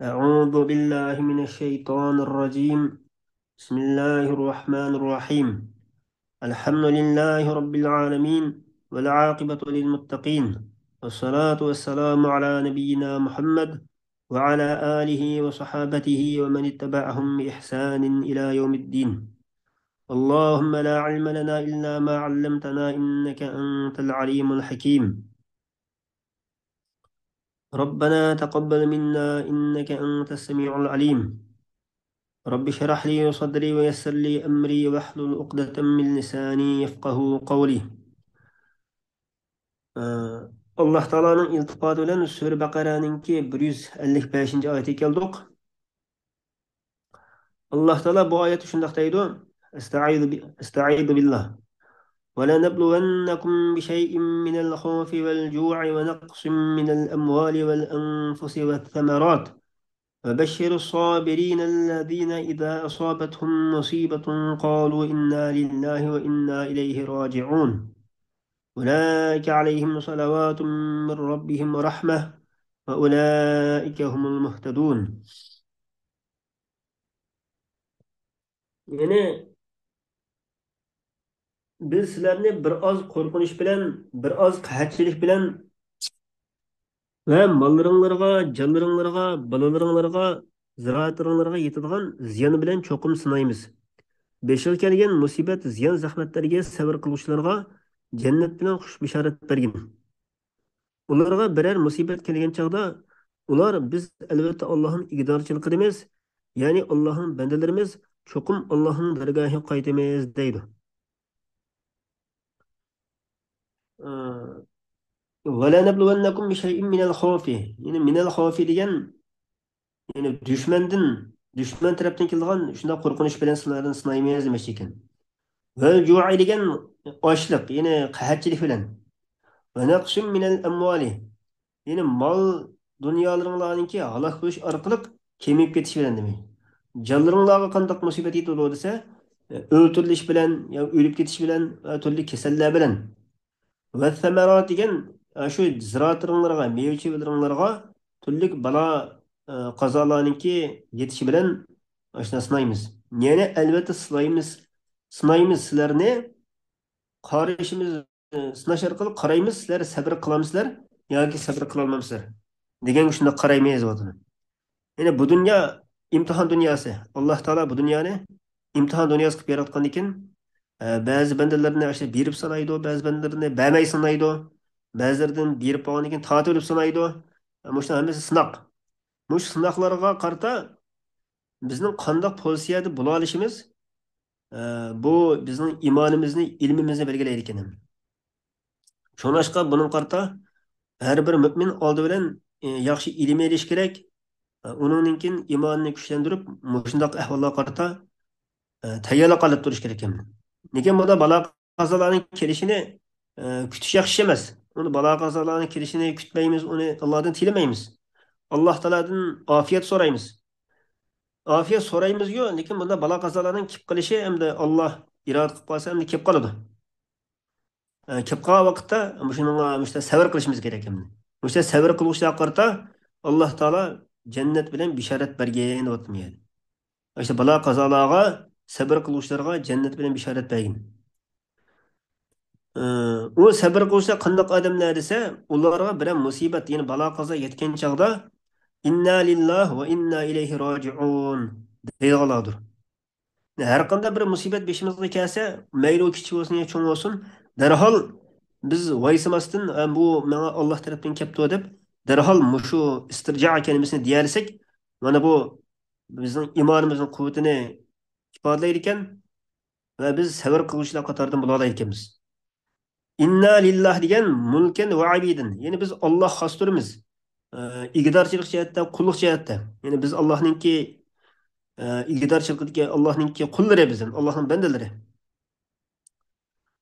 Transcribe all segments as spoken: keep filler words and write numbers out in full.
أعوذ بالله من الشيطان الرجيم. بسم الله الرحمن الرحيم. الحمد لله رب العالمين، والعاقبة للمتقين، والصلاة والسلام على نبينا محمد وعلى آله وصحابته ومن اتبعهم بإحسان إلى يوم الدين. اللهم لا علم لنا إلا ما علمتنا إنك أنت العليم الحكيم. ربنا تقبل منا إنك أنت السميع العليم. رب اشرح لي صدري ويسر لي أمري واحلل عقدة من لساني يفقهوا قولي. ئاللاھ تائالانىڭ ئىلتىپاتى بىلەن سۈرە بەقەرەنىڭكى بىر يۈز ئەللىك بەشىنچى ئايىتىگە كەلدۇق. ئاللاھ تائالا بۇ ئايەتتە شۇنداق دەيدۇ: أستعيذ ب-، أستعيذ بالله. ولنبلونكم بشيء من الخوف والجوع ونقص من الأموال والأنفس والثمرات وبشر الصابرين الذين إذا أصابتهم مصيبة قالوا إنا لله وإنا إليه راجعون. أولئك عليهم صلوات من ربهم ورحمة وأولئك هم المهتدون. يەنى بىز سىلەرنى بىر ئاز قورقۇنچ بىلەن، بىر ئاز قەھەتچىلىك بىلەن ۋە ماللىرىڭلارغا، جانلىرىڭلارغا، بالىلىرىڭلارغا، زىرائەتلىرىڭلارغا يېتىدىغان زىيان بىلەن چوقۇم سىنايمىز. بېشىغا كەلگەن مۇسىبەت، زىيان، زەخمەتلەرگە سەۋر قىلغۇچىلارغا جەننەت بىلەن خۇش بېشارەت بەرگىن. ئۇلارغا بىرەر مۇسىبەت كەلگەن چاغدا، ئۇلار: «بىز ئەلۋەتتە ئاللاھنىڭ ئىگىدارچىلىقىدىمىز، يەنى ئاللاھنىڭ بەندىلىرىمىز، چوقۇم ئاللاھنىڭ دەرگاھىغا قايتىمىز» دەيدۇ. ۋەلەنەبلۇۋەننەكۇم بىشەيئىن مىنەل خەۋفى. يەنى مىنەل خەۋفى دېگەن، يەنى دۈشمەندىن، دۈشمەن تەرەپتىن كېلىدىغان شۇنداق قورقۇنچ بىلەن سىلەرنى سىنايمىز دېمەكچى ئىكەن. ۋەل جۇئى دېگەن ئاچلىق، يەنى قەھەتچىلىك بىلەن. ۋە نەقسىم مىنەل ئەمۋالى. يەنى مال دۇنيالىرىڭلارنىڭكى ھالاك بولۇش ئارقىلىق كېمىيىپ كېتىش بىلەن دېمەك. جانلىرىڭلارغا قانداق مۇسىبەت يېتىدۇ دېسە، ئۆلتۈرۈلۈش بىلەن، يا ئۆلۈپ كېتىش بىلەن، ۋە تۈرلۈك كېسەللەر بىلەن. ۋەسسەمەرات دېگەن، ئە، شۇ زىرائەتلىرىڭلارغا، مېۋە-چېۋىلىرىڭلارغا تۈرلۈك بالا، ئە، قازالارنىڭكى يېتىشى بىلەن ئاشۇنداق سىنايمىز. يەنى ئەلۋەتتە سىنايمىز، سىنايمىز سىلەرنى، قارىشىمىز، ئە، سىناش ئارقىلىق قارايمىز، سىلەر سەبرى قىلامسىلەر ياكى سەبرى قىلالمامسىلەر دېگەنگە شۇنداق قارايمىز دەۋاتىدۇ. يەنى بۇ دۇنيا ئىمتىھان دۇنياسى. ئاللاھ تائالا بۇ دۇنيانى ئىمتىھان دۇنياسى قىلىپ ياراتقاندىكىن، ئە، بەزى بەندىلىرىنى ئاشۇ بېرىپ سىنايدۇ، بەزى بەندىلىرىنى بەرمەي سىنايدۇ، بەزىلىرىدىن بېرىپ بولغاندىن كېيىن تارتىۋېلىپ سىنايدۇ. مۇشۇنىڭ ھەممىسى سىناق. مۇشۇ سىناقلارغا قارىتا بىزنىڭ قانداق پوزىتسىيەدە بولالىشىمىز، ئە، بۇ بىزنىڭ ئىمانىمىزنى، ئىلمىمىزنى بەلگىلەيدىكەن. شۇڭلاشقا بۇنىڭغا قارىتا ھەر بىر مۆمىن ئالدى بىلەن، ئى، ياخشى ئىلىم ئېلىشى كېرەك. ئۇنىڭدىن كېيىن ئىمانىنى كۈچلەندۈرۈپ، مۇشۇنداق ئەھۋاللارغا قارىتا، ئى، تەييارلىق ھالەتتە تۇرۇشى كېرەك ئەمدى. لېكىن بۇندا بالا قازالارنىڭ كېلىشىنى، ئى، كۈتۈش ياخشى ئەمەس. ئۇنى بالا قازالارنىڭ كېلىشىنى كۈتمەيمىز، ئۇنى ئاللادىن تىلىمەيمىز. ئاللا تائالادىن ئافىيەت سورايمىز. ئافىيەت سورايمىزغۇ، لېكىن بۇندا بالا قازالارنىڭ كېلىپ قېلىشى ئەمدى ئاللا ئىرادە قىلىپ قالسا ئەمدى كېلىپ قالىدۇ. ئە، كېلىپ قالغان ۋاقىتتا مۇشۇنىڭغا، مۇشۇنداق سەۋر قىلىشىمىز كېرەك ئەمدى. مۇشۇنداق سەۋر قىلغۇچىلارغا قارىتا ئاللا تائالا جەننەت بىلەن بېشارەت بەرگەن دەۋاتىمەن يەنى. ئاشۇ بالا قازالارغا سەۋر قىلغۇچىلارغا جەننەت بىلەن بېشارەت بەرگىن. ئە، ئۇ سەۋر قىلغۇچىلار قانداق ئادەملەر دېسە، ئۇلارغا بىرەر مۇسىبەت، يەنى بالا قازا يەتكەن چاغدا، ئىننا لىللاھ ۋە ئىننا ئىلەيھى راجىئۇن دەيدىغانلاردۇر. ھەر قانداق بىر مۇسىبەت بېشىمىزغا كەلسە، مەيلى ئۇ كىچىك بولسۇن يا چوڭ بولسۇن، دەرھال بىز ۋايسىماستىن، «ئە، بۇ ماڭا ئاللا تەرەپتىن كەپتۇ» دەپ، دەرھال مۇشۇ ئىستىرجا كەلىمىسىنى دېيەلىسەك، مانا بۇ بىزنىڭ ئىمانىمىزنىڭ قۇۋۋىتىنى ئىپادىلەيدىكەن ۋە بىز سەۋر قىلغۇچىلار قاتارىدىن بولالايدىكەنمىز. ئىننا لىللاھ دېگەن مۇلكەن ۋە ئابىدەن. يەنى بىز ئاللاھقا خاستۇرىمىز. ئە، ئىگىدارچىلىق جەھەتتە، قۇللۇق جەھەتتە. يەنى بىز ئاللاھنىڭكى، ئە، ئىگىدارچىلىقىدىكى ئاللاھنىڭكى قۇللىرى بىز، ئاللاھنىڭ بەندىلىرى.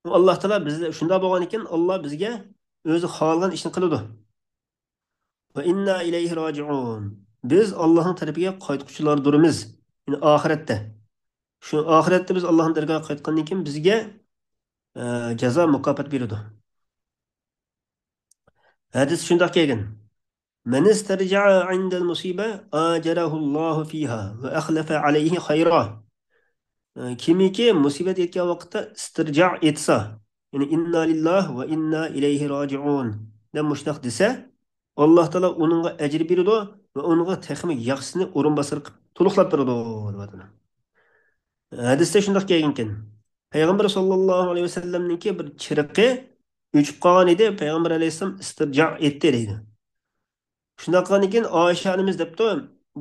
ئۇ ئاللاھ تائالا بىز شۇنداق بولغاندىكىن، ئاللاھ بىزگە ئۆزى خالىغان ئىشنى قىلىدۇ. ۋە ئىننا ئىلەيھى راجىئۇن. بىز ئاللاھنىڭ تەرىپىگە قايتقۇچىلاردۇرمىز. يەنى ئاخىرەتتە. شۇ ئاخىرەتتە بىز ئاللاھنىڭ دەرگاھىغا قايتقاندىن كېيىن بىزگە، ئە، جازا، مۇكاپات بېرىدۇ. ھەدىس شۇنداق كەلگەن. مَنِ اسْتَرْجَعَ عِنْدَ الْمُصِيبَةِ آجَرَهُ اللَّهُ فِيهَا وَأَخْلَفَ عَلَيْهِ خَيْرًا. ئە، كىمكى مۇسىبەت يەتكەن ۋاقىتتا ئىستىرجا ئېيتسا، يەنى «ئىننا لىللاھ ۋە ئىننا ئىلەيھى راجىئۇن» دەپ مۇشۇنداق دېسە، ئاللاھ تائالا ئۇنىڭغا ئەجىر بېرىدۇ ۋە ئۇنىڭغا تېخىمۇ ياخشىسىنى ئورۇنباسار قىلىپ تولۇقلاپ بېرىدۇ، دەۋاتىدۇ. ھەدىستە شۇنداق كەلگەنكەن. پەيغەمبەر ساللاللاھۇ ئەلەيھى ۋەسەللەمنىڭكى بىر چىرىقى ئۆچۈپ قالغان ئىدى. پەيغەمبەر ئەلەيھىسسالام ئىستىرجا ئېيتتى دەيدۇ. شۇنداق قىلغاندىن كېيىن ئائىشە ئانىمىز دەپتۇ،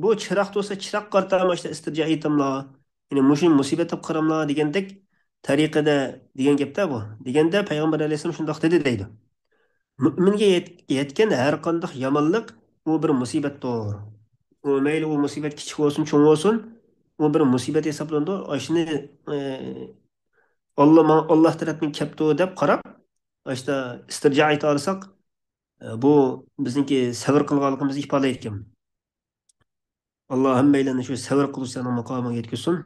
«بۇ چىراق تۇرسا چىراق قارىتا ماشتا ئىستىرجا ئېيتاملا؟ يەنى مۇشۇنى مۇسىبەت دەپ قاراملا؟» دېگەندەك تەرىقىدە دېگەن گەپتە بۇ. دېگەندە پەيغەمبەر ئەلەيھىسسالام شۇنداق دېدى دەيدۇ. مۆمىنگە يەت-، يەتكەن ھەر قانداق يامانلىق ئۇ بىر مۇسىبەتتۇر. ئۇ مەيلى ئۇ مۇسىبەت كىچىك بولسۇن، چوڭ بولسۇن، ئۇ بىر مۇسىبەت ھېسابلىنىدۇ. ئاشۇنى، ئى، ئاللا ماڭا، ئاللا تەرەپتىن كەپتۇ دەپ قاراپ، ئاشتا ئىستىرجا ئېيتالىساق، ئى، بۇ بىزنىڭكى سەۋر قىلغانلىقىمىزنى ئىپادىلەيدىكەن. ئاللا ھەممەيلەننى شۇ سەۋر قىلغۇچىلارنىڭ ماقامىغا يەتكۈزسۇن.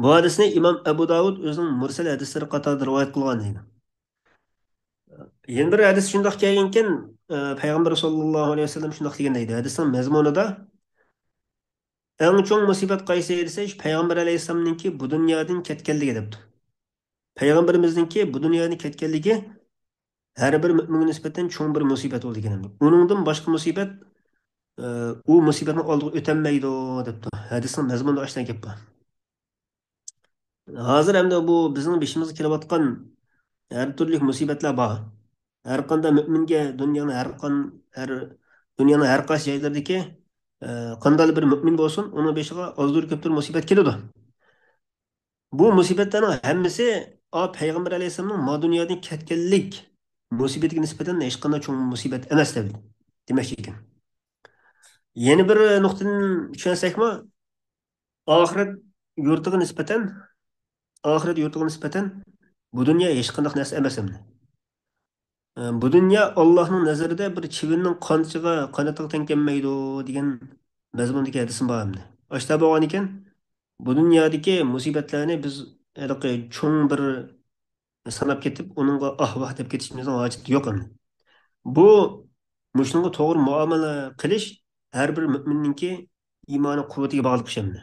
بۇ ھەدىسنى ئىمام ئەبۇ داۋۇد ئۆزىنىڭ مۇرسەل ھەدىسلىرى قاتارىدا رىۋايەت قىلغان دەيدۇ. يەنە بىر ھەدىس شۇنداق كەلگەنكەن، ئە، پەيغەمبەر ساللاللاھۇ ئەلەيھى ۋەسەللەم شۇنداق دېگەن دەيدۇ. ھەدىسنىڭ مەزمۇنىدا، «ئەڭ چوڭ مۇسىبەت قايسى؟» دېسە، «پەيغەمبەر ئەلەيھىسسالامنىڭكى بۇ دۇنيادىن كەتكەنلىكى» دەپتۇ. پەيغەمبىرىمىزنىڭكى بۇ دۇنيادىن كەتكەنلىكى ھەر بىر مۆمىنگە نىسبەتەن چوڭ بىر مۇسىبەت بولىدىكەن. ئۇنىڭدىن باشقا مۇسىبەت، ئە، ئۇ مۇسىبەتنىڭ ئالدىغا ئۆتەلمەيدۇ، دەپتۇ. ھەدىسنىڭ مەزمۇنىدا ئاشۇنداق گەپ بار. ھازىر ئەمدى بۇ بىزنىڭ بېشىمىزغا كېلىۋاتقان ھەر تۈرلۈك مۇسىبەتلەر بار. ھەر قانداق مۆمىنگە دۇنيانىڭ ھەر قان-، ھەر، دۇنيانىڭ ھەر قايسى جايلىرىدىكى، ئە، قانداقلا بىر مۆمىن بولسۇن، ئۇنىڭ بېشىغا ئازدۇر كۆپتۇر مۇسىبەت كېلىدۇ. بۇ مۇسىبەتلەرنىڭ ھەممىسى، ئا، پەيغەمبەر ئەلەيھىسسالامنىڭ ما دۇنيادىن كەتكەنلىك مۇسىبىتىگە نىسبەتەن ھېچقانداق چوڭ مۇسىبەت ئەمەس دەپ دېمەكچى ئىكەن. يەنە بىر نۇقتىدىن چۈشەنسەكمۇ، ئاخىرەت يۇرتىغا نىسبەتەن، ئاخىرەت يۇرتىغا نىسبەتەن بۇ دۇنيا ھېچقانداق نەرسە ئەمەس ئەمدى. ئە، بۇ دۇنيا ئاللاھنىڭ نەزىرىدە بىر چىۋىننىڭ قانچىغا، قانىتىغا تەڭ كەلمەيدۇ دېگەن مەزمۇندىكى ھەدىسىم بار ئەمدى. ئاشتا بولغانىكەن، بۇ دۇنيادىكى مۇسىبەتلەرنى بىز ھېلىقى چوڭ بىر ساناپ كېتىپ، ئۇنىڭغا ئاھ-ۋاھ دەپ كېتىشىمىزنىڭ ھاجىتى يوق ئەمدى. بۇ مۇشۇنىڭغا توغرا مۇئامىلە قىلىش ھەر بىر مۆمىننىڭكى ئىمانى قۇۋۋىتىگە باغلىق ئىش ئەمدى.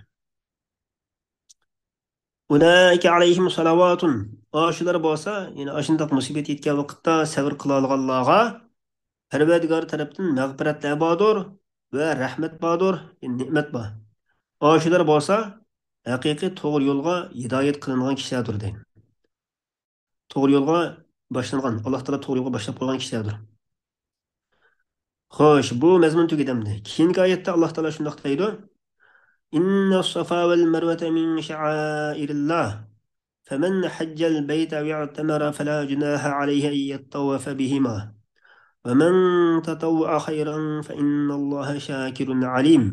«ئۇلائىكە ئەلەيھىم سالاۋاتۇن». ئاشۇلار بولسا، يەنى ئاشۇنداق مۇسىبەت يەتكەن ۋاقىتتا سەۋر قىلالىغانلارغا پەرۋەردىگار تەرەپتىن مەغپىرەتلەر باردۇر ۋە رەھمەت باردۇر، يەنى نېمەت بار. ئاشۇلار بولسا ھەقىقىي توغرا يولغا ھىدايەت قىلىنغان كىشىلەردۇر دەيدۇ. توغرا يولغا باشلانغان، ئاللاھ تائالا توغرا يولغا باشلاپ قويغان كىشىلەردۇر. خوش، بۇ مەزمۇن تۈگىدى ئەمدى. كېيىنكى ئايەتتە ئاللاھ تائالا شۇنداق دەيدۇ: «إن الصفا والمروة من شعائر الله فمن حج البيت أو اعتمر فلا جناح عليه أن يطوف بهما ومن تطوع خيرا فإن الله شاكر عليم».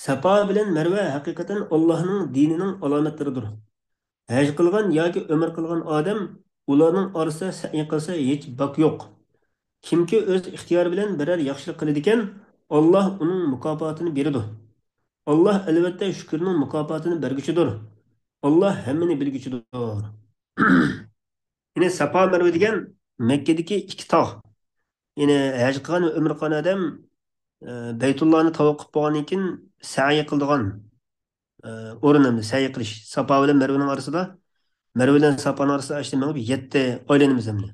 ساپا بىلەن مەرۋە ھەقىقەتەن ئاللاھنىڭ دىنىنىڭ ئالامەتلىرىدۇر. ھەج قىلغان ياكى ئۆمرە قىلغان ئادەم ئۇلارنىڭ ئارىسىدا سەئي قىلسا ھېچ باك يوق. كىمكى ئۆز ئىختىيارى بىلەن بىرەر ياخشىلىق قىلىدىكەن، ئاللاھ ئۇنىڭ مۇكاپاتىنى بېرىدۇ. ئاللاھ ئەلۋەتتە شۈكۈرنىڭ مۇكاپاتىنى بەرگۈچىدۇر. ئاللاھ ھەممىنى بىلگۈچىدۇر. يەنى ساپا مەرۋە دېگەن مەككىدىكى ئىككى تاغ. يەنى ھەج قىلغان ۋە ئۆمرە قىلغان ئادەم، ئە، بەيتۇللانى تاۋاپ قىلىپ بولغاندىن كېيىن سەئي قىلىدىغان، ئە، ئورۇن ئەمدى سەئي قىلىش. ساپا بىلەن مەرۋىنىڭ ئارىسىدا، مەرۋە بىلەن ساپانىڭ ئارىسىدا ئاشتا مېڭىپ يەتتە ئايلىنىمىز ئەمدى.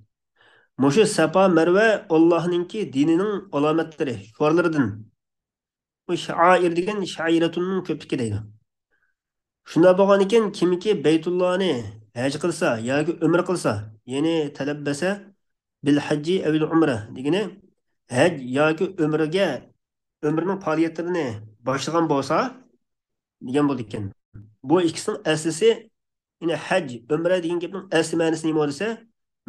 مۇشۇ ساپا مەرۋە ئاللاھنىڭكى دىنىنىڭ ئالامەتلىرى، شوئارلىرىدىن. بۇ شائىر دېگەن شائىرەتۇننىڭ كۆپلۈكى دەيدۇ. شۇنداق بولغانىكەن، كىمكى بەيتۇللانى ھەج قىلسا ياكى ئۆمرە قىلسا، يەنى تەلەببەسە بىل ھەججى ئەۋىل ئۇمرە دېگىنى ھەج ياكى ئۆمرىگە، ئۆمرىنىڭ پائالىيەتلىرىنى باشلىغان بولسا دېگەن بولىدىكەن. بۇ ئىككىسىنىڭ ئەسلىسى، يەنى ھەج، ئۆمرە دېگەن گەپنىڭ ئەسلى مەنىسى نېمە دېسە،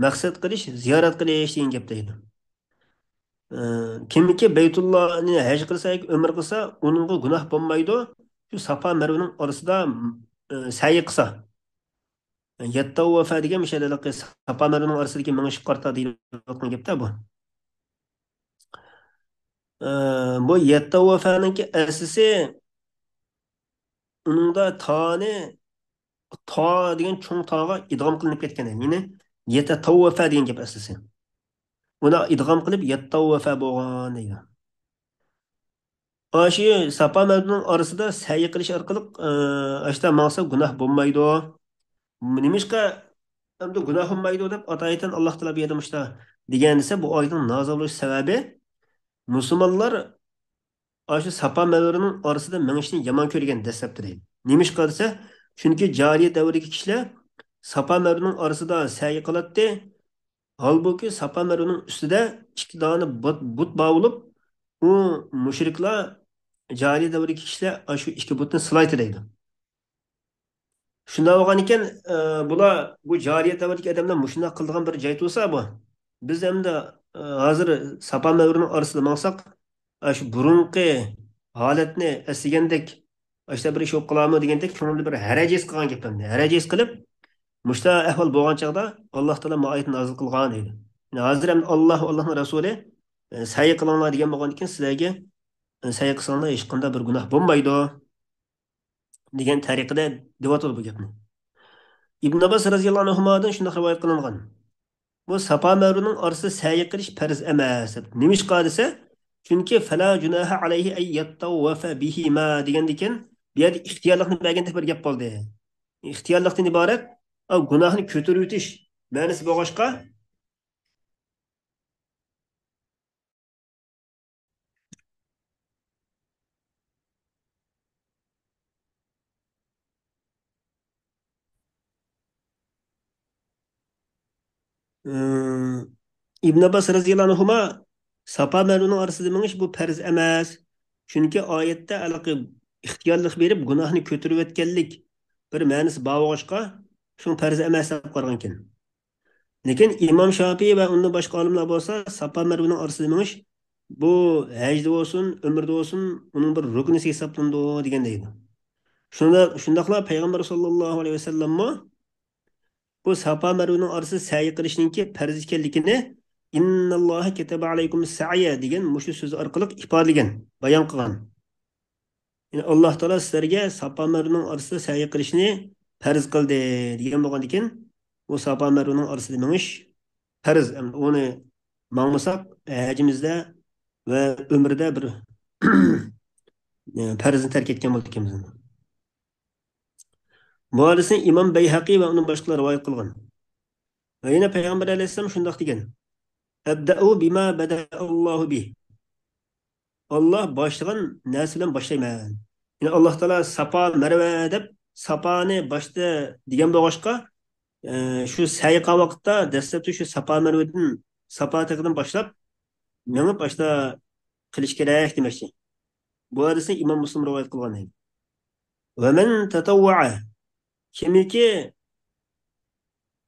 مەقسەت قىلىش، زىيارەت قىلىش دېگەن گەپ دەيدۇ. ئى، كىمكى بەيتۇللانى ھەج قىلسا ياكى ئۆمرە قىلسا، ئۇنىڭغا گۇناھ بولمايدۇ. شۇ ساپا مەرۋىنىڭ ئارىسىدا، ئى، سەئي قىلسا. يەتتەۋۋافە دېگەن مۇشۇ ھېلىقى ساپا مەرۋىنىڭ ئارىسىدىكى مېڭىشقا قارىتا دېيىلىۋاتقان گەپتە بۇ. ئى، بۇ يەتتەۋۋافەنىڭكى ئەسلىسى ئۇنىڭدا تانى تا دېگەن چوڭ تاغا ئىدغام قىلىنىپ كەتكەن. يەنى يەتەتەۋۋەفە دېگەن گەپ ئەسلىسى. ئۇنى ئىدغام قىلىپ يەتتەۋۋەفە بولغان دەيدۇ. ئاشۇ ساپا مەرۋىنىڭ ئارىسىدا سەي قىلىش ئارقىلىق، ئاشتا ماڭسا گۇناھ بولمايدۇ. نېمىشقا ئەمدى گۇناھ بولمايدۇ دەپ ئاتايەتەن ئاللا تائالا بۇ يەردە مۇشتا دېگەن دېسە، بۇ ئايەتنىڭ نازىل بولۇش سەۋەبى مۇسۇلمانلار ئاشۇ ساپا مەرۋىنىڭ ئارىسىدا مېڭىشنى يامان كۆرگەن دەسلەپتە دەيدۇ. نېمىشقا دېسە، چۈنكى جاھىلىيەت دەۋرىدىكى كىشىلەر ساپا مەرۋىنىڭ ئارىسىدا سەي قىلاتتى. ھالبۇكى ساپا مەرۋىنىڭ ئۈستىدە ئىككى دانە بۇت، بۇت بار بولۇپ، ئۇ مۇشرىكلار، جاھىلىيەت دەۋرىدىكى كىشىلەر ئاشۇ ئىككى بۇتنى سىلايتتى دەيدۇ. شۇنداق بولغان ئىكەن، ئە، بۇلار، بۇ جاھىلىيەت دەۋرىدىكى ئادەملەر مۇشۇنداق قىلىدىغان بىر جاي تۇرسا بۇ. بىز ئەمدى، ئە، ھازىر ساپا مەرۋىنىڭ ئارىسىدا ماڭساق، ئە، شۇ بۇرۇنقى ھالەتنى ئەسلىگەندەك، ئاشۇنداق بىر ئىش بولۇپ قالارمۇ دېگەندەك كۆڭلىدە بىر ھەرەجە ھېس قىلغان گەپلەرنى. ھەرەجە ھېس قىلىپ، مۇشۇنداق ئەھۋال بولغان چاغدا ئاللا تائالا ما ئايەتنى نازىل قىلغان دەيدۇ. يەنى ھازىر ئەمدى ئاللا، ئاللانىڭ رەسۇلى، ئە، سەي قىلىڭلار دېگەن بولغاندىكىن سىلەرگە، ئە، سەي قىلساڭلار ھېچقانداق بىر گۇناھ بولمايدۇ. دېگەن تەرىقىدە دەۋاتىدۇ بۇ گەپنى. ئىبن ئابباس رەزىياللاھۇ ئەنھۇمادىن شۇنداق رىۋايەت قىلىنغان. بۇ ساپا مەرۋىنىڭ ئارىسىدا سەي قىلىش پەرز ئەمەس دەپ. نېمىشقا دېسە، چۈنكى فەلا جۇناھە ئەلەيھى ئەن يەتتەۋۋەفە بىھىما دېگەندىكىن، بۇ يەردە ئىختىيارلىقنى بەرگەندەك بىر گەپ قالدى. ئىختىيارلىقتىن ئىبارەت، ئا، گۇناھنى كۆتۈرۈۋېتىش مەنىسى بولغاچقا، ئىبن ئابباس رەزىياللاھۇ ئەنھۇما ساپا مەرۋىنىڭ ئارىسىدا مېڭىش بۇ پەرز ئەمەس. چۈنكى ئايەتتە ھېلىقى ئىختىيارلىق بېرىپ گۇناھنى كۆتۈرۈۋەتكەنلىك بىر مەنىسى بار بولغاچقا، شۇڭا پەرز ئەمەس دەپ قارىغانىكەن. لېكىن ئىمام شاپىي ۋە ئۇندىن باشقا ئالىملار بولسا ساپا مەرۋىنىڭ ئارىسىدا مېڭىش بۇ ھەجدە بولسۇن، ئۆمرىدە بولسۇن، ئۇنىڭ بىر رۇكنىسى ھېسابلىنىدۇ دېگەن دەيدۇ. شۇندا-، شۇنداقلا پەيغەمبەر ساللاللاھۇ ئەلەيھى ۋەسەللەممۇ بۇ ساپا مەرۋىنىڭ ئارىسىدا سەي قىلىشنىڭكى پەرز ئىكەنلىكىنى، «ئىنناللاھە كەتەبە ئەلەيكۇم سەئيە» دېگەن مۇشۇ سۆز ئارقىلىق ئىپادىلىگەن، بايان قىلغان. يەنى ئاللا تائالا سىلەرگە ساپا مەرۋىنىڭ ئارىسىدا سەي قىلىشنى پەرز قىلدى دېگەن بولغاندىكىن، بۇ ساپا مەرۋىنىڭ ئارىسىدا مېڭىش پەرز. ئۇنى ماڭمىساق، ھەجىمىزدە ۋە ئۆمرىدە بىر پەرزنى تەرك ئەتكەن بولىدىكەنمىز. بۇ ھەدىسنى ئىمام بەيھەقى ۋە ئۇنىڭ باشقىلار رىۋايەت قىلغان. ۋە يەنە پەيغەمبەر ئەلەيھىسسالام شۇنداق دېگەن: «ئەبدەئۇ بىما بەدەئەللاھۇ بىھ.» ئاللا باشلىغان نەرسە بىلەن باشلايمەن. يەنى ئاللا تائالا ساپا، مەرۋە دەپ ساپانى باشتا دېگەن بولغاچقا، ئە، شۇ سەي قىلغان ۋاقىتتا دەسلەپتە شۇ ساپا مەرۋىدىن، ساپا تېغىدىن باشلاپ مېڭىپ ئاشتا قىلىش كېرەك دېمەكچى. بۇ ھەدىسنى ئىمام مۇسلىم رىۋايەت قىلغان. «ۋەمەن تەتەۋۋەئە»، كىمكى،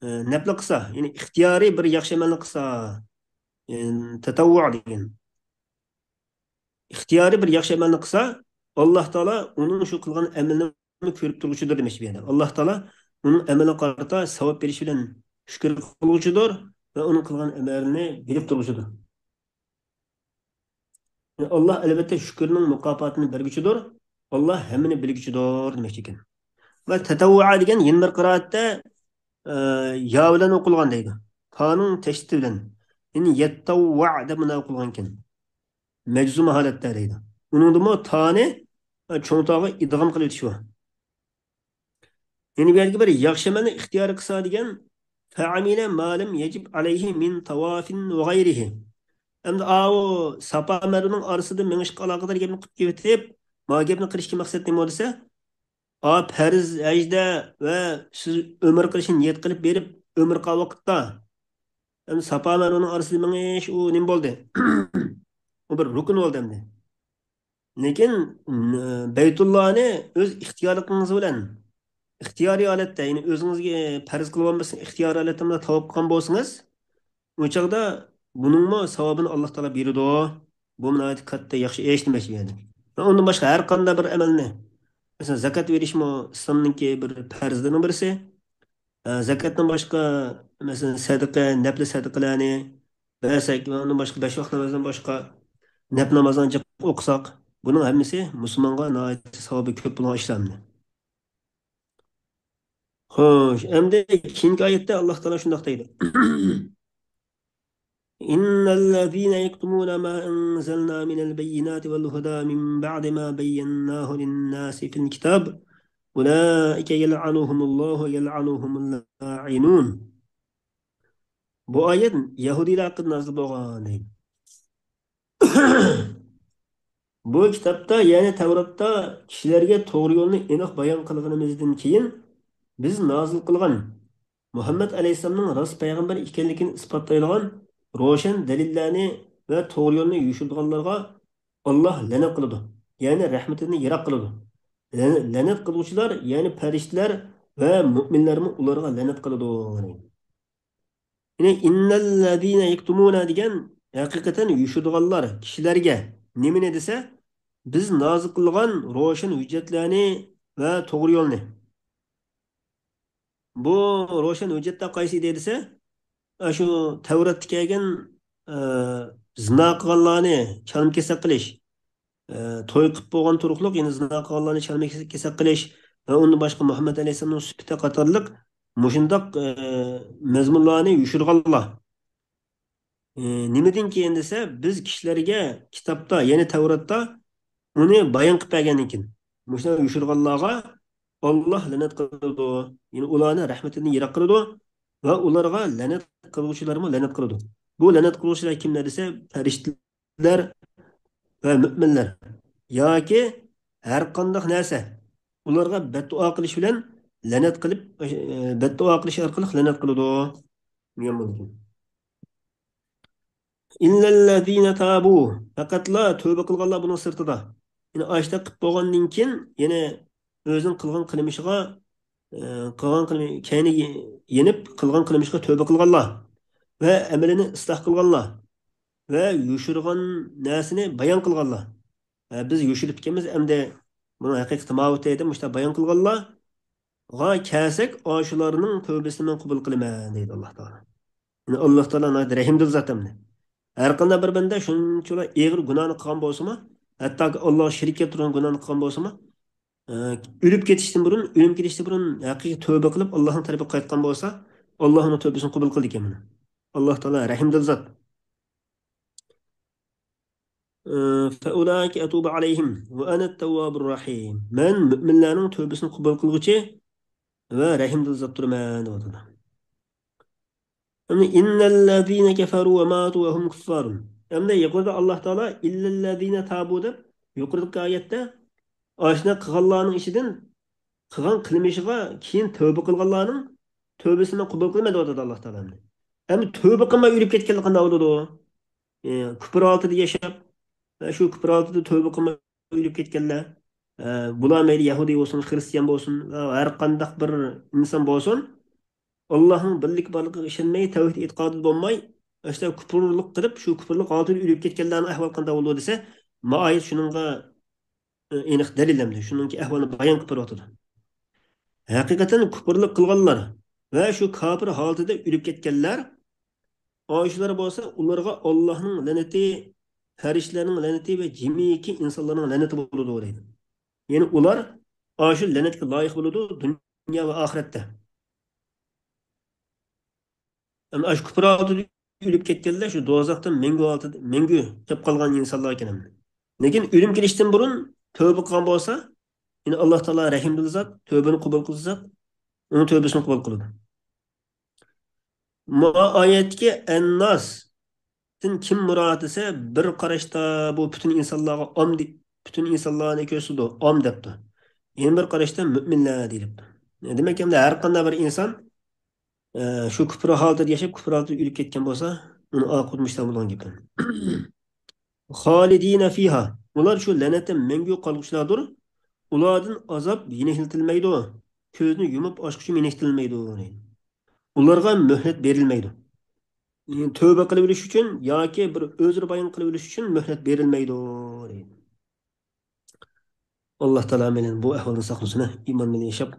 ئە، نەپلى قىلسا، يەنى ئىختىيارىي بىر ياخشى ئەمەلنى قىلسا، يەنى تەتەۋۋۇ دېگەن. ئىختىيارىي بىر ياخشى ئەمەلنى قىلسا، ئاللا تائالا ئۇنىڭ شۇ قىلغان ئەمىلىنى كۆرۈپ تۇرغۇچىدۇر دېمەكچى بۇ يەردە. ئاللا تائالا ئۇنىڭ ئەمىلىگە قارىتا ساۋاب بېرىش بىلەن شۈكۈر قىلغۇچىدۇر ۋە ئۇنىڭ قىلغان ئەمەلىنى بىلىپ تۇرغۇچىدۇر. ئاللا ئەلۋەتتە شۈكۈرنىڭ مۇكاپاتىنى بەرگۈچىدۇر. ئاللا ھەممىنى بىلگۈچىدۇر دېمەكچى ئىكەن. ۋە تەتەۋۋۇئا دېگەن يەنە بىر قىرائەتتە، ئە، يا بىلەن ئوقۇلغان دەيدۇ. تانىڭ تەشدىدى بىلەن. يەنى يەتتەۋۋۇئا دەپ مۇنداق ئوقۇلغان ئىكەن. مەجزۇم ھالەتتە دەيدۇ. ئۇنىڭدىمۇ تانى، ئە، چوڭ تاغا ئىدغام قىلىۋېتىش بار. يەنە بۇ يەردىكى بىر ياخشى ئەمەلنى ئىختىيارىي قىلسا دېگەن، فەئەمىلە ما لەم يەجىب ئەلەيھى مىن تەۋافىن ۋە غەيرىھى. ئەمدى ئاۋۇ ساپا مەرۋىنىڭ ئارىسىدا مېڭىشقا ئالاقىدار گەپنى قىلىپ كېتىپ، ما گەپنى قىلىشتىكى مەقسەت نېمە دېسە، ئا پەرز ھەجدە ۋە سىز ئۆمرە قىلىشنى نىيەت قىلىپ بېرىپ ئۆمرە قىلغان ۋاقىتتا، ئەمدى ساپا مەرۋىنىڭ ئارىسىدا مېڭىش ئۇ نېمە بولدى؟ ئۇ بىر رۇكۇن بولدى ئەمدى. لېكىن، م، بەيتۇللانى ئۆز ئىختىيارلىقىڭىز بىلەن، ئىختىيارىي ھالەتتە، يەنى ئۆزىڭىزگە پەرز قىلىۋالماستىن، ئىختىيارىي ھالەتتە مۇنداق تاۋاپ قىلغان بولسىڭىز، ئۇ چاغدا بۇنىڭمۇ ساۋابىنى ئاللا تائالا بېرىدۇ. بۇ ناھايىتى كاتتا ياخشى ئىش دېمەكچى بۇ يەردە. ۋە ئۇندىن باشقا ھەر قانداق بىر ئەمەلنى، مەسىلەن، زاكات بېرىشمۇ ئىسلامنىڭكى بىر پەرزلىرىنىڭ بىرسى. ئە، زاكاتتىن باشقا، مەسىلەن، سەدىقە، نەپلى سەدىقىلەرنى بەرسەك ۋە ئۇندىن باشقا بەش ۋاق نامازدىن باشقا نەپ نامازلارنى جىق ئوقۇساق، بۇنىڭ ھەممىسى مۇسۇلمانغا ناھايىتى ساۋابى كۆپ بولغان ئىشلارنى. خوش، ئەمدى كېيىنكى ئايەتتە ئاللاھ تائالا شۇنداق دەيدۇ. إن الذين يكتمون ما أنزلنا من البينات والهدى من بعد ما بيناه للناس في الكتاب أولئك يلعنهم الله ويلعنهم اللاعنون. بۇ ئايەت يەھۇدىيلار ھەققىدە نازىل بولغان دەيدۇ. بۇ كىتابتا، يەنى تەۋراتتا كىشىلەرگە توغرا يولنى ئېنىق بايان قىلغىنىمىزدىن كېيىن، بىز نازىل قىلغان مۇھەممەد ئەلەيھىسسالامنىڭ راست پەيغەمبەر ئىكەنلىكىنى ئىسپاتلايدىغان روشەن دەلىللەرنى ۋە توغرا يولنى يوشۇرىدىغانلارغا ئاللاھ لەنەت قىلىدۇ، يەنى رەھمىتىدىن يىراق قىلىدۇ. لەنە-، لەنەت قىلغۇچىلار، يەنى پەرىشتىلەر ۋە مۆمىنلەرمۇ ئۇلارغا لەنەت قىلىدۇ. يەنى، «إنَّالَّذِينَ يَكْتُمُونَ» دېگەن ھەقىقەتەن يوشۇرىدىغانلار كىشىلەرگە نېمىنى دېسە، بىز نازىل قىلغان روشەن ھۆججەتلەرنى ۋە توغرا يولنى. بۇ روشەن ھۆججەتلەر قايسى ئىدى دېسە، ئاشۇ تەۋراتتا كەلگەن، ئە، زىنا قىلغانلارنى چالما-كېسەك قىلىش، ئە، توي قىلىپ بولغان تۇرۇقلۇق يەنە زىنا قىلغانلارنى چالما-كېسەك قىلىش ۋە ئۇندىن باشقا مۇھەممەد ئەلەيھىسسالامنىڭ سۈپىتى قاتارلىق مۇشۇنداق، ئە، مەزمۇنلارنى يوشۇرغانلار. ئى، نېمىدىن كېيىن دېسە، بىز كىشىلەرگە كىتابتا، يەنى تەۋراتتا ئۇنى بايان قىلىپ بەرگەندىن كېيىن، مۇشۇنداق يوشۇرغانلارغا ئاللاھ لەنەت قىلىدۇ. يەنى ئۇلارنى رەھمىتىدىن يىراق قىلىدۇ ۋە ئۇلارغا لەنەت قىلغۇچىلارمۇ لەنەت قىلىدۇ. بۇ لەنەت قىلغۇچىلار كىملەر دېسە، پەرىشتىلەر ۋە مۆمىنلەر ياكى ھەر قانداق نەرسە ئۇلارغا بەددۇئا قىلىش بىلەن لەنەت قىلىپ، ئى، بەددۇئا قىلىش ئارقىلىق لەنەت قىلىدۇ. دېگەن بولىدۇ. إِلَّا الَّذِينَ تَابُوا، پەقەتلا تۆبە قىلغانلار بۇنىڭ سىرتىدا. يەنى ئاشۇنداق قىلىپ بولغاندىن كېيىن يەنە ئۆزىنىڭ قىلغان قىلمىشىغا، ئى، قىلغان قىلمى-، كەينى يېنىپ قىلغان قىلمىشىغا تۆبە قىلغانلار ۋە ئەمىلىنى ئىسلاھ قىلغانلار ۋە يوشۇرغان نەرسىنى بايان قىلغانلار. ھە، بىز يوشۇرۇپ كەتكەنمىز، ئەمدى بۇنىڭ ھەقىقىتى ماۋۇ دەيدۇ، مۇشۇنداق بايان قىلغانلارغا كەلسەك، ئاشۇلارنىڭ تۆبىسىنى مەن قوبۇل قىلىمەن، دەيدۇ ئاللاھ تائالا. يەنى ئاللاھ تائالا ناھايىتى رەھىمدىل زات ئەمدى. ھەر قانداق بىر بەندە شۇنچىلا ئېغىر گۇناھنى قىلغان بولسىمۇ، ھەتتاكى ئاللاھقا شېرىك كەلتۈرگەن گۇناھنى قىلغان بولسىمۇ، ئە، ئۆلۈپ كېتىشتىن بۇرۇن، ئۆلۈم كېلىشتىن بۇرۇن ھەقىقىي تۆبە قىلىپ، ئاللاھنىڭ تەرىپىگە قايتقان بولسا، ئاللاھ ئۇنىڭ تۆبىسىنى قوبۇل قىلىدىكەن مانا. ئاللاھ تائالا رەھىمدىل زات. ئە، فَأُولَٰئِكَ أَتُوبُ عَلَيْهِمْ وَأَنَا التَّوَّابُ الرَّحِيمُ. مەن مۆمىنلەرنىڭ تۆبىسىنى قوبۇل قىلغۇچى ۋە رەھىمدىل زاتتۇرمەن، دەۋاتىدۇ. ئەمدى إِنَّ الَّذِينَ كَفَرُوا وَمَاتُوا وَهُمْ كُفَّارٌ. ئەمدى يۇقىرىدا ئاللاھ تائالا إِلَّا الَّذِينَ تَابُوا دەپ، يۇقىرىدىكى ئايەتتە ئاشۇنداق قىلغانلارنىڭ ئىچىدىن قىلغان قىلمىشىغا كېيىن تۆبە قىلغانلارنىڭ تۆبىسىنى قوبۇل قىلىمەن دەۋاتىدۇ ئاللاھ تائالا ئەمدى. ئەمدى تۆبە قىلماي ئۆلۈپ كەتكەنلەر قانداق بولىدۇ؟ ئى، كۇپر ھالىتىدە ياشاپ، ۋە شۇ كۇپر ھالىتىدە تۆبە قىلماي ئۆلۈپ كەتكەنلەر، ئە، بۇلار مەيلى يەھۇدىي بولسۇن، خىرىستىيان بولسۇن، ۋە ھەر قانداق بىر ئىنسان بولسۇن، ئاللاھنىڭ بىرلىكى بارلىقىغا ئىشەنمەي، تەۋھىد ئېتىقادىدا بولماي، ئاشۇنداق كۇپۇرلۇق قىلىپ، شۇ كۇپۇرلۇق ھالىتىدە ئۆلۈپ كەتكەنلەرنىڭ ئەھۋالى قانداق بولىدۇ دېسە، ما ئايەت شۇنىڭغا، ئە، ئېنىق دەلىل ئەمدى، شۇنىڭكى ئەھۋالىنى بايان قىلىپ بېرىۋاتىدۇ. ھەقىقەتەن كۇپۇرلۇق قىلغانلار ۋە شۇ كاپىر ھالىتىدە ئۆلۈپ كەتكەنلەر، ئاشۇلار بولسا ئۇلارغا ئاللاھنىڭ لەنىتى، پەرىشتىلەرنىڭ لەنىتى ۋە جىمىكى ئىنسانلارنىڭ لەنىتى بولىدۇ دەيدۇ. يەنى ئۇلار ئاشۇ لەنەتكە لايىق بولىدۇ دۇنيا ۋە ئاخىرەتتە. ئەمما ئاشۇ كۇپراندا ئۆلۈپ كەتكەنلەر شۇ دوزاختا مەڭگۈ ھالىتىدە، مەڭگۈ كېلىپ قالغان ئىنسانلار ئىكەن ئەمدى. لېكىن ئۆلۈم كېلىشتىن بۇرۇن تۆبە قىلغان بولسا، يەنى ئاللاھ تائالا رەھىمدىل زات، تۆبىنى قوبۇل قىلغۇچى زات، ئۇنىڭ تۆبىسىنى قوبۇل قىلىدۇ. ما ئايەتتىكى ئەنناستىن كىم مۇراد دېسە، بىر قاراشتا بۇ پۈتۈن ئىنسانلارغا ئام دە-، پۈتۈن ئىنسانلارنى كۆرسىتىدۇ، ئام دەپتۇ. يەنە بىر قاراشتا مۆمىنلەر دېيىلىپتۇ. دېمەك، ئەمدى ھەر قانداق بىر ئىنسان، ئە، شۇ كۇپر ھالىتىدە ياشاپ، كۇپر ھالىتىدە ئۆلۈپ كەتكەن بولسا، ئۇنىڭ ئاقىۋىتى مۇشۇنداق بولغان گېپى. خالىدىنە فىھا. ئۇلار شۇ لەنەتتە مەڭگۈ قالغۇچىلاردۇر. ئۇلاردىن ئازاب يېنىكلىتىلمەيدۇ. كۆزنى يۇمۇپ ئاچقۇچە يېنىكلىتىلمەيدۇ. ئۇلارغا مۆھلەت بېرىلمەيدۇ. تۆبە قىلىۋېلىش ئۈچۈن ياكى بىر ئۆزرە بايان قىلىۋېلىش ئۈچۈن مۆھلەت بېرىلمەيدۇ. ئاللاھ تائالا ھەممەيلەن بۇ ئەھۋالدىن ساقلىسۇن، ئىمان بىلەن ياشاپ،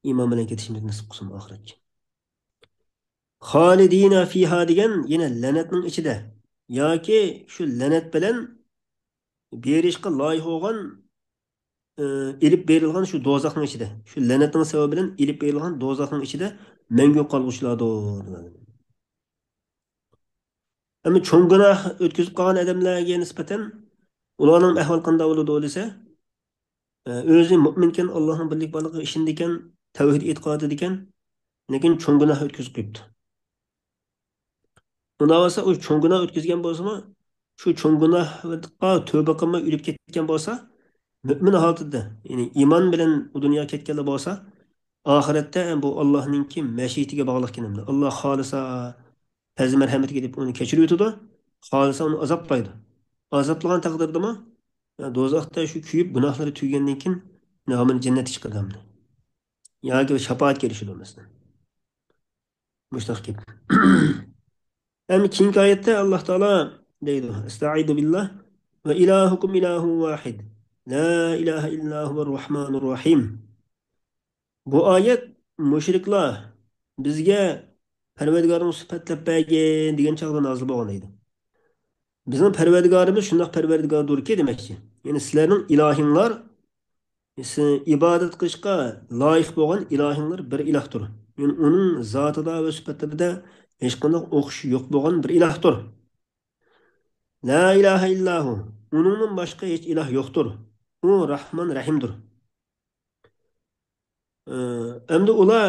ئىمان بىلەن كېتىشىمىزنى نېسىپ قىلسۇن ئاخىرەتكە. خالىدىنە فىھا دېگەن يەنە لەنەتنىڭ ئىچىدە ياكى شۇ لەنەت بىلەن بېرىشقا لايىق بولغان ئېلىپ بېرىلغان شۇ دوزاخنىڭ ئىچىدە، شۇ لەنەتنىڭ سەۋەبى بىلەن ئېلىپ بېرىلغان دوزاخنىڭ ئىچىدە مەڭگۈ قالغۇچىلاردۇر. ئەمما چوڭ گۇناھ ئۆتكۈزۈپ قالغان ئادەملەرگە نىسبەتەن ئۇلارنىڭ ئەھۋالى قانداق بولىدۇ دېسە، ئۆزى مۆمىنكەن، ئاللاھنىڭ بىرلىكى بارلىقىغا ئىشىنىدىكەن، تەۋھىد ئېتىقادىدىكەن، لېكىن چوڭ گۇناھ ئۆتكۈزۈپ قويۇپتۇ. ئۇنداق بولسا، ئۇ چوڭ گۇناھ ئۆتكۈزگەن بولسىمۇ، شۇ چوڭ گۇناھقا تۆبە قىلماي ئۆلۈپ كەتكەن بولسا، مۆمىن ھالىتىدە، يەنى ئىمان بىلەن ئۇ دۇنياغا كەتكەنلا بولسا، ئاخىرەتتە بۇ ئاللاھنىڭكى مەشىئىتىگە باغلىق ئىكەن. ئاللا خالىسا، پەزلى مەرھەمىتىگە دەپ ئۇنى كەچۈرۈۋېتىدۇ، خالىسا ئۇنى ئازابلايدۇ. ئازابلىغان تەقدىردىمۇ، دوزاختا شۇ كۆيۈپ، گۇناھلىرى تۈگىگەندىن كېيىن، ھامان جەننەتكە چىقىرىدۇ. ياكى شاپائەتكە ئېرىشىدۇ، مەسىلەن. مۇشۇنداق گەپ. ئەمدى كېيىنكى ئايەتتە ئاللا تائالا دەيدۇ، ئەستەئىزۇ بىللا، ۋە ئىلاھۇكۇم ئىلاھۇن ۋاھىد، لا ئىلاھە ئىللا ھۇۋەر راھمانۇر راھىم. بۇ ئايەت مۇشرىكلار بىزگە پەرۋەردىگارىڭ سۈپەتلەپ بەرگىن دېگەن چاغدا نازىل بولغان ئىدى. بىزنىڭ پەرۋەردىگارىمىز شۇنداق پەرۋەردىگاردۇركى دېمەكچى. يەنى سىلەرنىڭ ئىلاھىڭلار، سىز ئىبادەت قىلىشقا لايىق بولغان ئىلاھىڭلار بىر ئىلاھتۇر. يەنى ئۇنىڭ زاتىدا ۋە سۈپەتلىرىدە ھېچقانداق ئوخشىشى يوق بولغان بىر ئىلاھتۇر. لا ئىلاھە ئىللاھۇ، ئۇنىڭدىن باشقا ھېچ ئىلاھ يوقتۇر. ئۇ راھمان رەھىمدۇر. ئەمدى ئۇلار،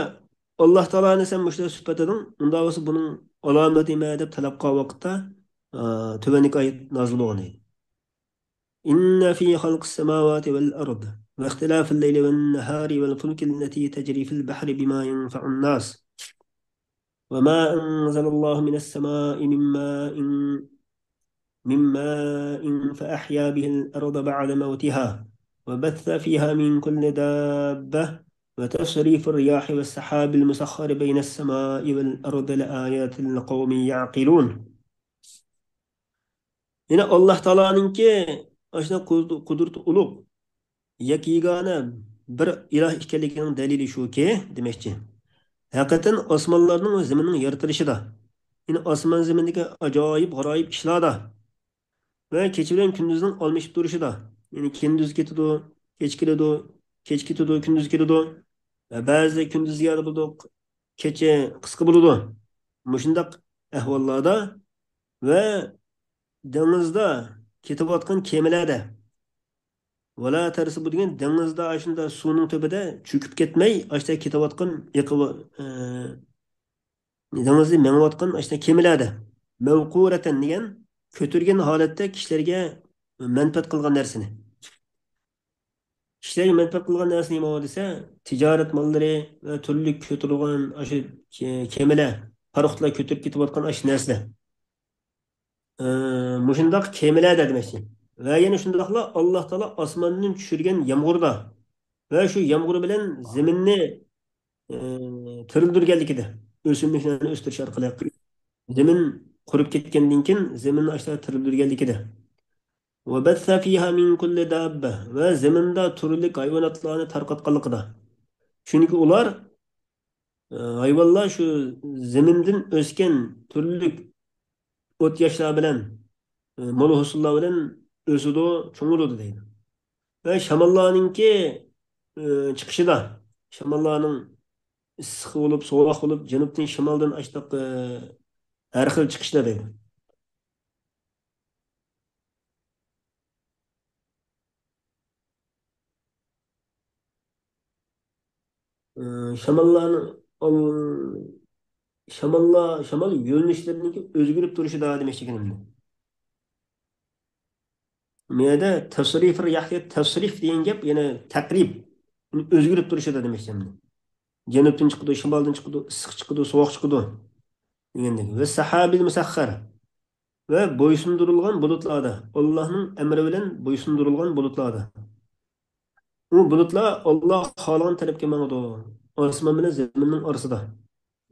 ئاللا تائالانى سەن مۇشۇنداق سۈپەتلىدىڭ، ئۇنداق بولسا بۇنىڭ ئالامىتى نېمە دەپ تەلەپ قىلغان ۋاقىتتا، ئە، تۆۋەندىكى ئايەت نازىل بولغان ئىدى. إن في خلق السماوات والأرض واختلاف الليل والنهار والفلك التي تجري في البحر بما ينفع الناس وما أنزل الله من السماء من ماء من ماء فأحيا به الأرض بعد موتها وبث فيها من كل دابة وتصريف الرياح والسحاب المسخر بين السماء والأرض لآيات لقوم يعقلون. يەنى ئاللا تائالانىڭكى ئاشۇنداق قۇدرىتى ئۇلۇغ، يەككە يېگانە بىر ئىلاھ ئىكەنلىكىنىڭ دەلىلى شۇكى، دېمەكچى، ھەقىقەتەن ئاسمانلارنىڭ ۋە زېمىننىڭ يارىتىلىشىدا، يەنى ئاسمان زېمىندىكى ئاجايىپ غارايىپ ئىشلاردا ۋە كېچە بىلەن كۈندۈزنىڭ ئالمىشىپ تۇرۇشىدا، يەنى كۈندۈز كېتىدۇ، كېچە كېلىدۇ، كېچە كېتىدۇ، كۈندۈز كېلىدۇ ۋە بەزىدە كۈندۈز زىيادە بولىدۇ، كېچە قىسقا بولىدۇ. مۇشۇنداق ئەھۋاللاردا ۋە دېڭىزدا كېتىۋاتقان كېمىلەردە، ۋەلا تەرسى بۇ دېگەن دېڭىزدا ئاشۇنداق سۇنىڭ تۈۋىدە چۆكۈپ كەتمەي، ئاشۇنداق كېتىۋاتقان ئېقىۋ-، ئە، دېڭىزدا مېڭىۋاتقان ئاشۇنداق كېمىلەردە، مەۋقۇرەتەن دېگەن كۆتۈرگەن ھالەتتە كىشىلەرگە مەنپەئەت قىلغان نەرسىنى. كىشىلەرگە مەنپەئەت قىلغان نەرسە نېمە دېسە، تىجارەت ماللىرى ۋە تۈرلۈك كۆتۈرۈلگەن ئاشۇ كېمىلەر، پاراخوتلار كۆتۈرۈپ كېتىۋاتقان ئاشۇ نەرسىلەر. ئى، مۇشۇنداق كېمىلەردە دېمەكچى. ۋە يەنە شۇنداقلا ئاللا تائالا ئاسماندىن چۈشۈرگەن يامغۇردا ۋە شۇ يامغۇر بىلەن زېمىننى، ئى، تىرىلدۈرگەنلىكىدە، ئۆسۈملۈكلەرنى ئۆستۈرۈش ئارقىلىق زېمىن قۇرۇپ كەتكەندىن كېيىن زېمىننى ئاشۇنداق تىرىلدۈرگەنلىكىدە. وبث فيها من كل دابة، ۋە زېمىندا تۈرلۈك ھايۋاناتلارنى تارقاتقانلىقىدا. چۈنكى ئۇلار، ئى، ھايۋانلار شۇ زېمىندىن ئۆسكەن تۈرلۈك ئوت ياشلار بىلەن، ئى، مول ھوسۇللار بىلەن ئۆسىدۇ، چوڭىيىدۇ دەيدۇ. ۋە شاماللارنىڭكى، ئى، چىقىشىدا، شاماللارنىڭ ئىسسىق بولۇپ، سوغۇق بولۇپ، جەنۇبتىن، شىمالدىن ئاشتاق، ئى، ھەر خىل چىقىشىدا دەيدۇ. ئى، شاماللارنىڭ، ئال-، شاماللار، شامال يۆنىلىشلىرىنىڭكى ئۆزگىرىپ تۇرۇشىدا دېمەكچى ئىكەن ئەمدى. بۇ يەردە تەسرىف رىياھ دېگەن، تەسرىف دېگەن گەپ يەنە تەقرىب. ئۆزگىرىپ تۇرۇشىدا دېمەكچى ئەمدى. جەنۇبتىن چىقىدۇ، شىمالدىن چىقىدۇ، ئىسسىق چىقىدۇ، سوغۇق چىقىدۇ دېگەندەك. ۋە سەھابىل مۇسەخخەر. ۋە بويسۇندۇرۇلغان بۇلۇتلاردا، ئاللاھنىڭ ئەمرى بىلەن بويسۇندۇرۇلغان بۇلۇتلاردا. ئۇ بۇلۇتلار ئاللا خالىغان تەرەپكە ماڭىدۇ. ئاسمان بىلەن زېمىننىڭ ئارىسىدا.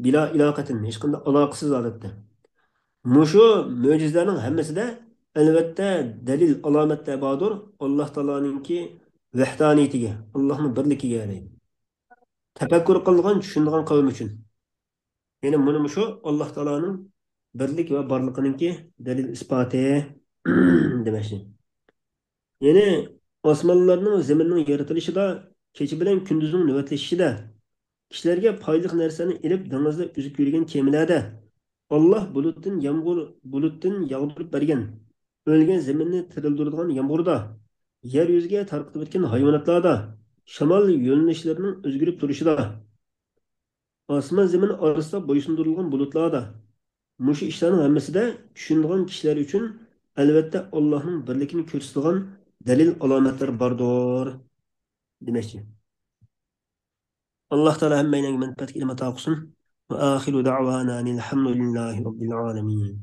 بىلا ئىلاقەتىن، ھېچقانداق ئالاقىسىز ھالەتتە. مۇشۇ مۆجىزىلەرنىڭ ھەممىسىدە، ئەلۋەتتە، دەلىل، ئالامەتلەر باردۇر، ئاللا تائالانىڭكى ۋەھدانىيىتىگە، ئاللانىڭ بىرلىكىگە دەيدۇ. تەپەككۇر قىلىدىغان، چۈشىنىدىغان قەۋم ئۈچۈن. يەنى مۇنى مۇشۇ ئاللا تائالانىڭ بىرلىك ۋە بارلىقىنىڭكى دەلىل ئىسپاتى دېمەكچى. يەنى ئاسمانلارنىڭ، زېمىننىڭ يارىتىلىشىدا، كېچە بىلەن كۈندۈزنىڭ نۆۋەتلىشىشىدە، كىشىلەرگە پايدىلىق نەرسىلەرنى ئېلىپ دېڭىزدا ئۈزۈپ يۈرگەن كېمىلەردە، ئاللاھ بۇلۇتتىن يامغۇر، بۇلۇتتىن ياغدۇرۇپ بەرگەن، ئۆلگەن زېمىننى تىرىلدۈرىدىغان يامغۇردا، يەر يۈزىگە تارقىتىۋەتكەن ھايۋاناتلاردا، شامال يۆنىلىشلىرىنىڭ ئۆزگىرىپ تۇرۇشىدا، ئاسمان زېمىن ئارىسىدا بويسۇندۇرۇلغان بۇلۇتلاردا، مۇشۇ ئىشلارنىڭ ھەممىسىدە چۈشىنىدىغان كىشىلەر ئۈچۈن، ئەلۋەتتە، ئاللاھنىڭ بىرلىكىنى كۆرسىتىدىغان دەلىل ئالامەتلەر باردۇر، دېمەكچى. ئاللاھ تائالا ھەممەيلەنگە مەنپەئەتلىك ئىلىم ئاتا قىلسۇن. وآخر دعوانا أن الحمد لله رب العالمين.